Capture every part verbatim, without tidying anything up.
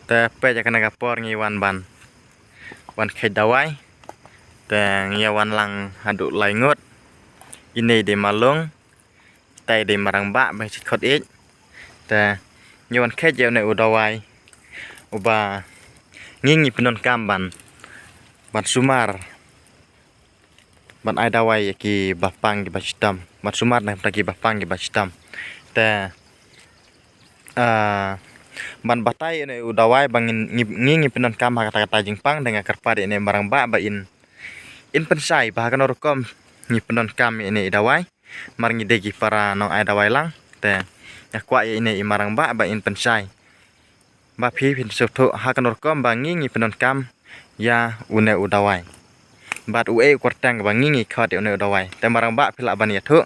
Te peit ïa kane ka por ngi wan ban wan kheit dawai. Te ngi ïa wan lang haduh lai ngut. Ine dei malung. Te dei marangbah ba shi khot ich. Te ngi wan kheit ïa une u dawai uba ngi ngi pyndonkam ban ban sumar. Ban ai dawai ïa ki ba pang ki ba shitom. Ban sumar na ki ba pang ki ba shitom. Te ah, ban batai ine u dawai ba ngin ngi ngi pyndonkam ha kata kata jingpang, te nga kyrpad ine marangbah ba in in pynshai ba ha kano rukom ngi pyndonkam ine i dawai. Mar ngi dei ki para nong ai dawai lang. Te nga kwah ïa ine i marangbah ba in pynshai ba phi phin sngewthuh ha kano rukom ba ngi ngi pyndonkam ïa une u dawai. Bad uei u kyrteng ba ngi ngi khot ïa une u dawai. Te marangbah phi lah ban ïathuh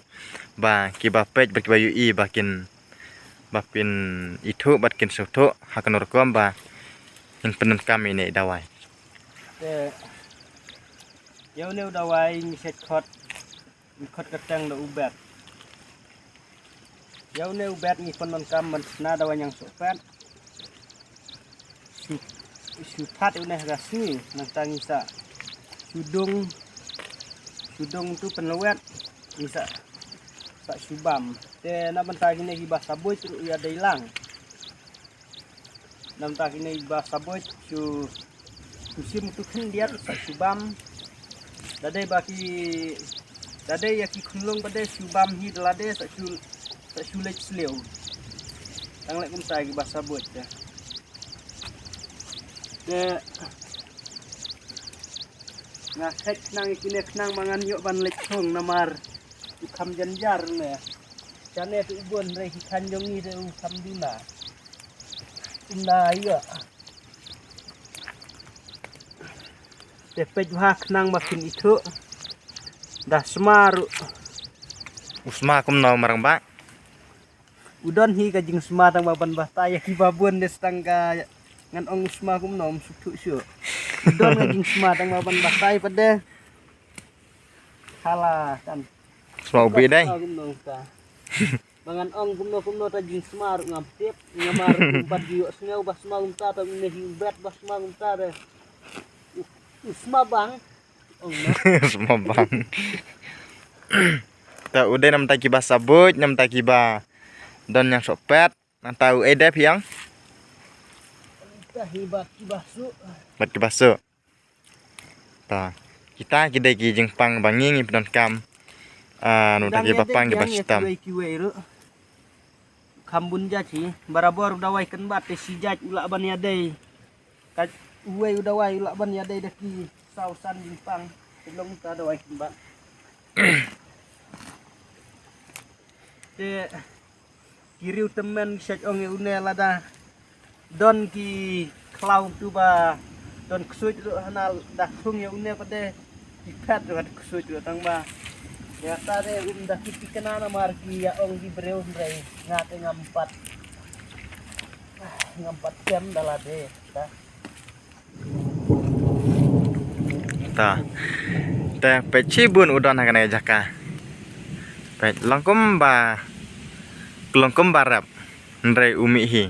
ba ki ba peit bad ki ba ïohi ba kin ba phin ithuh bad kin sngewthuh ha kano rukom ba ngin pyndonkam ine i dawai. Te ïa une u dawai ngi shet khot, ngi khot kyrteng da u bet. Ïa une u bet ngi pyndonkam ban shna dawai ñiangsohpet. Shu shu phat une ha ka sngi nangta ngi sa shu dung, shu dung tu pynlwet ngi sa sa shu bam. Te na bynta kine ki ba sa buit ruh ïa dei lang. Na bynta kine ki ba sa buit shu shu shim tu khyndiat sa shu bam. Da dei ba ki da dei ïa ki khunlung ba dei shu bam hi da lade sa shu sa shu leit sliew. Tang leh kumta ki ba sa buit te. Te nga khet khnang ïa kine khnang ba ngan ïoh ban leit thung namar u kham jynjar ne. Shane te u bun re ki khan jong ngi te u kham duna. Ynda ïa. Te peit bha khnang ba phin ithuh. Da sma ruh. U sma kumno marangbah? U don hi ka jingsma tang ba ban batai ïa ki ba bun de tang ka ngan ong u sma kumno um suk thuh shuh. U don ka jingsma tang ba ban batai pat de. Hala kan. Sma u bi dei. Kumno ka. Ba ngan ong kumno kumno ta jingsma ruh ngam tip, ngam ar kumpat ju ïohsngew ba sma kumta, ta une hi u bet ba sma kumta de. U, u sma bang. Ong na. Sma bang. Ta u dei namta ki ba sa buit, namta ki ba don ñiangsohpet, namta u ei dep hiang. Ta hi ba ki ba su. Bad ki ba su. Ta kita ki dei ki jingpang ba ngi ngi pyndonkam. Ah, namta ki ba pang ki ba shitom. Kiwei ruh. Kham bun jait hi, barabor u dawai kynbat te shi jait u lah ban ïadei. Ka uwei u dawai u lah ban ïadei da ki saw san jingpang. Te long ta dawai kynbat. Te ki riew tymmen ki shait ong ïa une lada don ki khlaw tu ba don ksuid ruh hana da khung ïa une pat de ki phet ruh da ksuid ruh tang ba ïa ta de um da ki tikna namar ki ïa ong ki briew hynrei nga te ngam pat, ah, ngam pat kem da lade ta. Ta. Te peit shibun u don ha kane ka jaka. Peit long kumba long kumba rep. Hynrei u mih hi.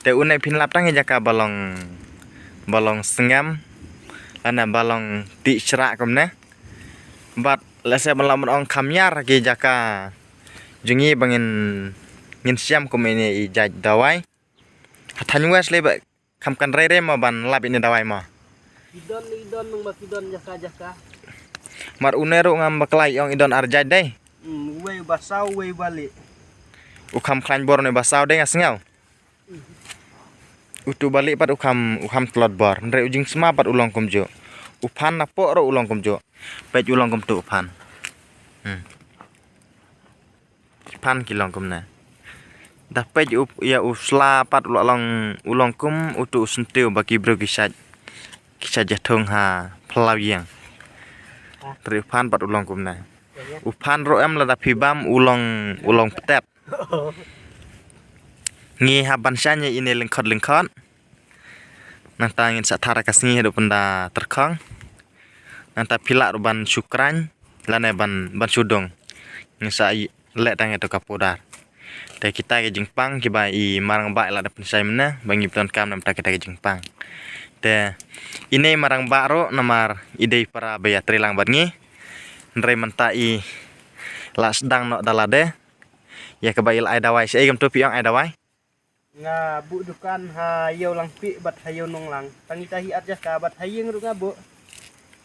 Te une phin lap tang ïa jaka ba long ba long sngem. Lane ba long tih shrah kumne. Bad lehse ban lah ban ong kham ïar ki jaka jong ngi ba ngin ngin shem kum ine i jait dawai. Ha thaiñ West lei ba kham kan rei rei mo ban lap ine dawai mo. Ki don, ki don nang ba ki don jaka jaka. Mar une ruh ngam bakla ong i don ar jait dei. Hmm, uwei ba saw, uwei ba lieh. U kham khlaiñ bor une ba saw dei nga sngew. Utu ba lieh pat u kham, u kham tlot bor. Hynrei u jingsma pat u long kumjuh. U phan napoh ruh u long kumjuh. Peit u long kumtu u phan. Hmm. Ki phan ki long kumne. Da peit u ïa u sla pat u la long u long kum utu u syntiew ba ki briew ki shait. Ki shait ïathung ha phyllaw ïing. Hynrei u phan pat u long kumne. U phan ruh em lada phi bam u long u long ptet. Ngi hap ban shaniah ine lyngkhot lyngkhot. Nangta ngin sa thar ka sngi haduh pynda tyrkhong. Nangta phi lah ruh ban shu khraiñ lane ban ban shu dung. Ngin sa leh tang ïa tu ka pudar. Te kita ki jingpang kiba i marangbah i la da pynshai mynne ba ngi pyndonkam namar kita ki jingpang. Te ine i marangbah ruh namar i dei para ba ïa trei lang bad ngi. Hynrei mynta i la sdang noh da lade. Ïa kaba i la ai dawai, shaei kumto phi ong, ai dawai? Nga buh dukan ha Ïew Langpih bad ha Ïew Nonglang. Tang ita hi at jaka bad ha ïing ruh nga buh.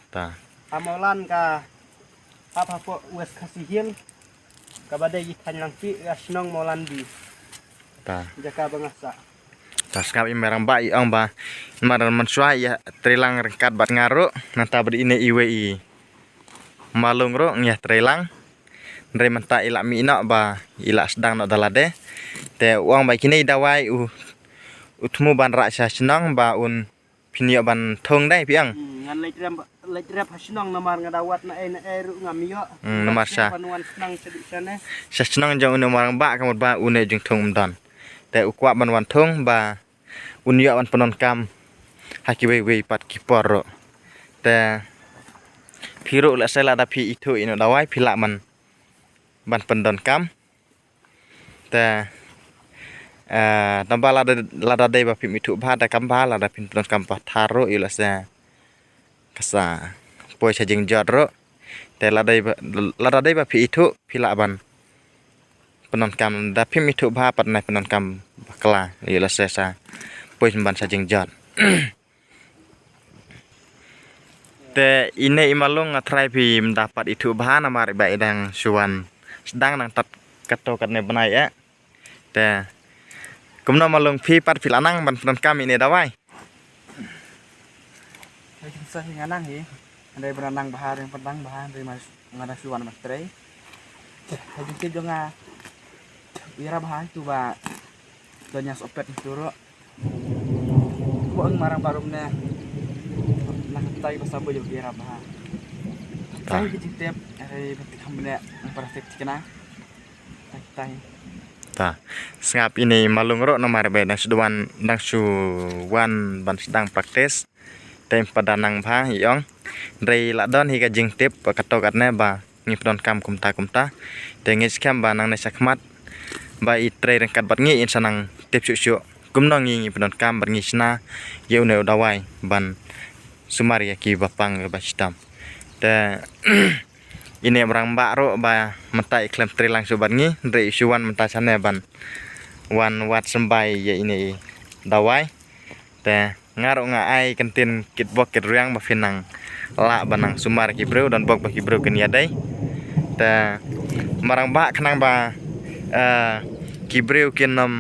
Ta. Ha Mawlan ka hap hapoh West Khasi Hills. Kaba dei i thaiñ Langpih ka shnong Mawlan di. Ta. Jaka ba nga sah. Ta sngap i marangbah i ong ba. Mar mynshuwa ïa trei lang ryngkat bad nga ruh. Nangta bad ine iwei i malung ruh ngi ïa trei lang. Hynrei mynta i la mih noh ba i la sdang noh da lade. Te u ong ba kine i dawai u, u thmu ban rah sha shnong ba un phin ïoh ban thung dei phi ong. Hmm, ngan leit rep, leit rep ha shnong namar nga da wad na ei na ei ruh ngam ïoh. Hmm, namar sha. Ban wan shnong sha dih shane. Sha shnong jong une u marangbah ka mut ba une u jingthung um don. Te u kwah ban wan thung ba un ïoh ban pyndonkam ha kiwei wei pat ki por ruh. Te phi ruh lehse lada phi ithuh ïa une u dawai phi lah ban, ban pyndonkam. Te, eh, tangba lada, lada dei ba phim ithuh bha te kam bha, lada phin pyndonkam pathar ruh ïoh lehse ka sa poi sha jingjot ruh. Te lada dei ba, lada dei ba phi ithuh phi lah ban pyndonkam, da phim ithuh bha pat nai pyndonkam bakla ïoh lehse sa poi ban sa jingjot. Te ine i malung nga tharai phim da pat ithuh bha namar ba i dang shu wan sdang nang tat katto katne bnai eh. Te kumno malung, phi pat phi la nang ban pyndonkam ine i dawai? Hei, sa hi nga nang hi. Hynrei ba nang bha, hynrei ba nang bha, hynrei ma nga dang shu wan ban trei. Hei, jingtip jong nga ïarap bha tu ba don ïa sopet tu ruh. Ba ong marangbah ruh ne. Nang tai ba sa ba ïarap bha. Tai ki jingtip, hei, ba ti kham ne, nang para tip tikna. Tai, tai. Ta. Sngap ine i malung ruh namar ba dang shu wan, dang shu wan ban sdang practice. Te im pat da nang bha i ong. Hynrei la don hi ka jingtip katto katne ba ngi pyndonkam kumta kumta. Te ngi skhem ba nangne shakhmat ba i trei ryngkat bad ngi in sa nang tip shuh shuh kumno ngi ngi pyndonkam bad ngi shna ïa une u dawai ban sumar ïa kiba pang ba shitom. Te ine i marangbah ruh ba mynta i khlem trei lang shuh bad ngi, hynrei i shu wan mynta shane ban wan wad symbai ïa ine i dawai. Te nga ruh nga ai kyntien kitbok kitrwiang ba phin nang lah ban nang sumar ki briew, don bok ba ki briew kin ïadei. Te marangbah khnang ba, eh, ki briew kin ym,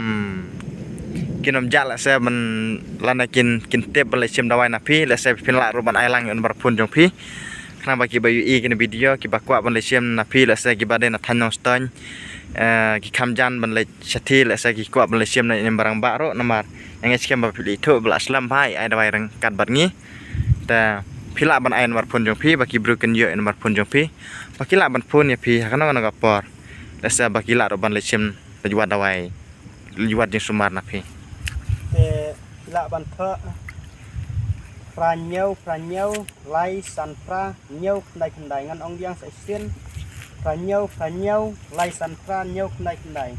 kin ym jah lehse ban lane kin, kin tip ban leit shim dawai na phi, lehse phin lah ruh ban ai lang ïa u number phone jong phi. Khnang ba kiba ïohi kine video kiba kwah ban leit shim na phi, lehse kiba dei na thaiñ Nongstoiñ, eh, ki kham jan ban leit shathie, lehse ki kwah ban leit shim na ine i marangbah ruh namar nga ngeit skhem ba phi la ithuh ba la slem bha i ai dawai ryngkat bad ngi. Te phi lah ban ai number phone jong phi ba ki briew kin ïoh ïa number phone jong phi ba ki lah ban phone ïa phi ha kano kano ka por. Lehse ba ki lah ruh ban leit shim leit wad dawai, leit wad jingsumar na phi. Te phi lah ban thoh phra hynñiew phra hynñiew lai san phra hynñiew khyndai khyndai, ngan ong biang sa shisien. Phra hynñiew phra hynñiew lai san phra hynñiew khyndai khyndai.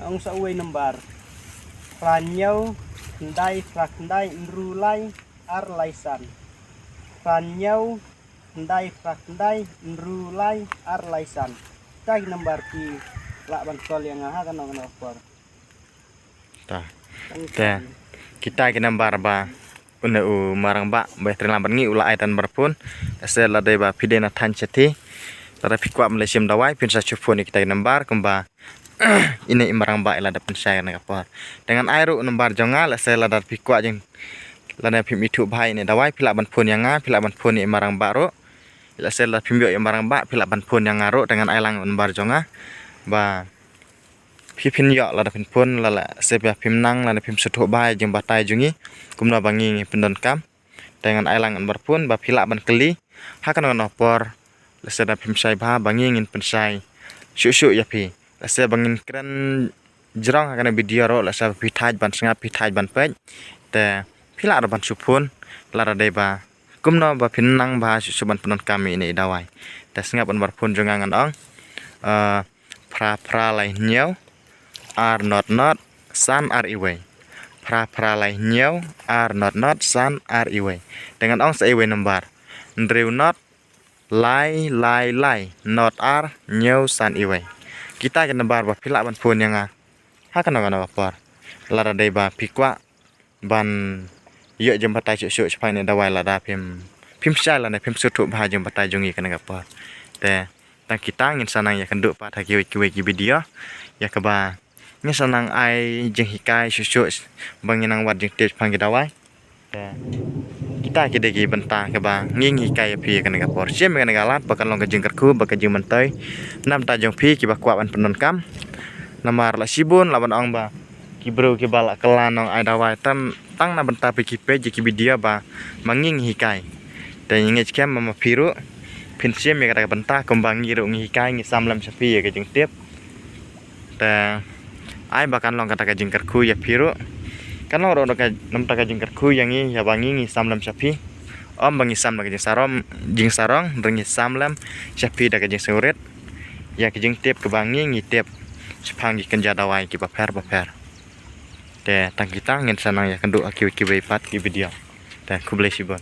Ngan ong sa uwei number. Phra hynñiew khyndai phra khyndai hynriew lai ar lai san. Phra hynñiew khyndai phra khyndai hynriew lai ar lai san. Kita ki number phi lah ban call ïa nga ha kano kano por. Ta. Te kita ki number ba une u marangbah ba ïa trei lang bad ngi u la ai ta number phone. Lehse lada dei ba phi dei na thaiñ shathie, lada phi kwah ban leit shim dawai phin sa shu phone ïa kita ki number kumba ine i marangbah i la dep pynshai na ka por. Te ngan ai ruh number jong nga, lehse lada phi kwah jing, lada phim ithuh bha ine i dawai phi lah ban phone ïa nga, phi lah ban phone ïa i marangbah ruh. Lehse lada phim ïoh ïa i marangbah phi lah ban phone ïa nga ruh, te ngan ai lang number jong nga ba phi phin ïoh lada phin phone, lada lehse ba phim nang lada phim sngewthuh bha ïa jingbatai jong ngi kumno ba ngi ngi pyndonkam. Te ngan ai lang number phone ba phi lah ban kylli ha kano kano por, lehse da phim shai bha ba ngi ngin pynshai shuh shuh ïa phi. Lehse ba ngin kren jrong ha kane ka video ruh, lehse ba phi thait ban sngap, phi thait ban peit, te phi lah ruh ban shu phone lada dei ba kumno ba phin nang bha shuh shuh ban pyndonkam ïa ine i dawai. Te sngap number phone jong nga, ngan ong, eh, phra phra lai hynñiew ar not not san ar iwei. Phra phra lai hynñiew ar not not san ar iwei. Te ngan ong sa iwei number. Hynriew not lai lai lai not ar hynñiew san iwei. Kita ki number ba phi lah ban phone ïa nga ha kano kano ka por. Lada dei ba phi kwah ban ïoh jingbatai shuh shuh shaphang ïa kane ka dawai lada phim, phim shai lane phim sngewthuh bha jingbatai jong ngi ha kane ka por. Te tang kita ngin sa nang ïakynduh pat ha kiwei kiwei ki video ïa kaba ngin sa nang ai jinghikai shuh shuh ba ngin nang wad jingtip shaphang ki dawai. Te kita ki dei ki bynta kaba ngi ngi hikai ïa phi ha kane ka por. Shem ïa kane ka lad ba kan long ka jingkyrkhu bad ka jingmyntoi na bynta jong phi kiba kwah ban pyndonkam. Namar la shibun lah ban ong ba ki briew kiba la kylla nong ai dawai tang na bynta phi ki peit ïa ki video ba ma ngi ngi hikai. Te ngi ngeit skhem ba ma phi ruh phin shem ïa kata ka bynta kumba ngi ruh ngi hikai, ngi sam lem sha phi ïa ka jingtip. Te ai ba kan long kata ka jingkyrkhu ïa phi ruh. Kan long ruh na bynta ka jingkyrkhu ïa ngi ïa ba ngi ngi sam lem sha phi. Ym ba ngi sam da ka jingsarong, jingsarong, hynrei ngi sam lem sha phi da ka jingsngewrit ïa ka jingtip kaba ngi ngi tip shaphang ki kynja dawai kiba pher ba pher. Te tang kita ngin sa nang ïakynduh ha kiwei kiwei pat ki video. Te khublei shibun.